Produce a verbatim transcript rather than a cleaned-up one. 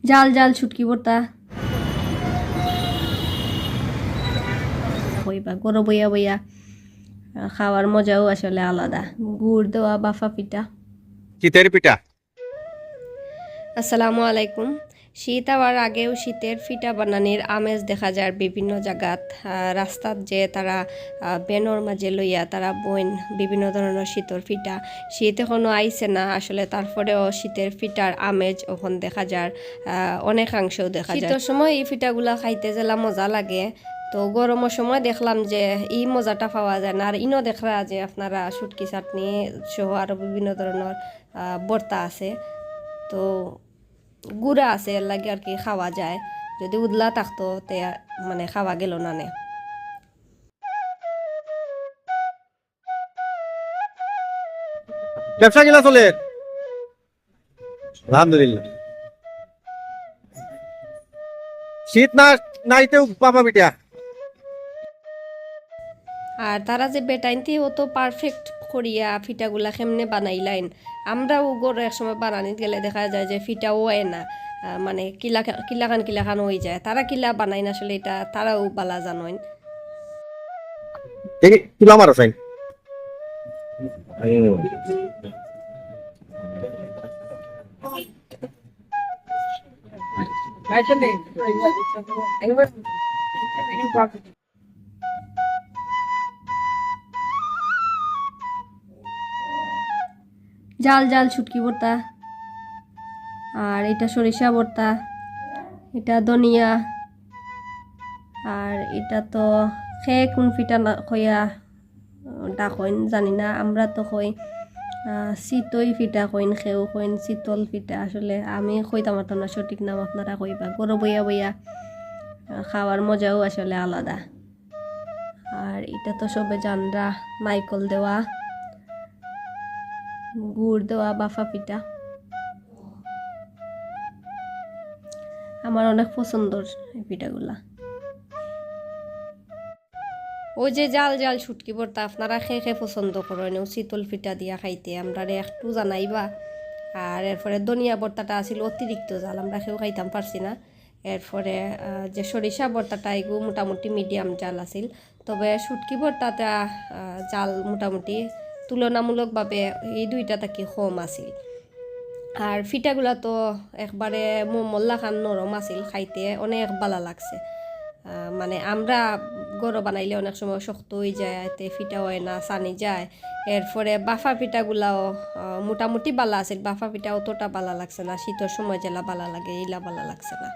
জাল জাল শুটকি ভর্তা। কইবা, ঘরো বইয়া বইয়া, আহ, খাওয়ার মজাও আসলে আলাদা। গুড় দেওয়া বাফা পিঠা। শীতের পিঠা। আসসালামু আলাইকুম। শীত আওয়ার আগেও শীতের পিঠা বানানির আমেজ দেখা যার বিভিন্ন জাগাত। আহ, রাস্তাত যে তারা, আহ, ভ্যানর মাঝে লইয়া তারা বইন বিভিন্ন ধরনর শীতর পিঠা। শীত এখনো আইছে না আসলে, তারপরেও শীতের পিঠার আমেজ অখন দেখা যার, আহ, অনেকাংশেও দেখা যার। শীতর সময় ই পিঠাগুলা খাইতে যেলা মজা লাগে, তো গরমর সময় দেখলাম যে ই মজাটা পাওয়া যায় না। আর ইনো দেখরা যে আপনারা শুটকি চাটনি সহ আরো বিভিন্ন ধরনর, আহ, ভর্তা আছে, তো গুড়া আছে, এর লাগি আর কি খাওয়া যায়। যদি উদলা থাকতো, তে মানে খাওয়া গেল না নে। ব্যবসা কিলা চলে? আলহামদুলিল্লাহ। শীত না, নাইতেও বাফা পিঠা। আর তারা যে বেটাইন্তে অত পারফেক্ট করিয়া পিঠাগুলা কেমনে বানাইলাইন, আমরাও ঘরো এক সময় বানানিত গেলে দেখা যায় যে পিঠাও অয় না, আহ, মানে কিলা কিলাখান কিলাখান অই যায়। তারা কিলা বানাইন আসলে, এটা তারাও বালা জানইন। দেখি, তুলা মারো সাইন। জাল জাল শুটকি ভর্তা, আর এটা সরিষা ভর্তা, এটা ধনিয়া, আর এটা তো খে কোন পিঠা না কইয়া ডাকইন জানি না, আমরা তো কই, আহ, চিতই পিঠা কইন, কেউ কইন চিতল পিঠা। আসলে আমি কইতাম পারতাম না সঠিক নাম, আপনারা কইবা। ঘরো বইয়া বইয়া, আহ, খাওয়ার মজাও আসলে আলাদা। আর এটা তো সবে জানরা, নাইকল দেওয়া, গুড় দেওয়া বাফা পিঠা। আমার অনেক পছন্দর এই পিঠাগুলা। ওই যে জাল জাল শুটকি ভর্তা, আপনারা খে খে পছন্দ করইন ও চিতল পিঠা দিয়া খাইতে, আমরারে একটু জানাইবা। আর এরপরে ধনিয়া ভর্তাটা আছিল অতিরিক্ত জাল, আমরা কেউ খাইতাম পারছি না। এরপরে, আহ, যে সরিষা ভর্তাটা, এগু মোটামুটি মিডিয়াম জাল আছিল, তবে শুটকি ভর্তাটা, আহ, জাল মোটামুটি তুলনামূলকভাবে এই দুইটা থাকি কম আছিল। আর পিঠাগুলা তো একবারে মোমোর লাখান নরম আছিল, খাইতে অনেক বালা লাগছে। আহ, মানে আমরা ঘরো বানাইলে অনেক সময় শক্ত অই যায়, এতে পিঠা অয় না, ছানি যায়। এরপরে বাফা পিঠাগুলাও, আহ, মোটামুটি বালা আছিল, বাফা পিঠা অতটা বালা লাগছে না, শীতর সময় যেলা বালা লাগে, এইলা বালা লাগছে না।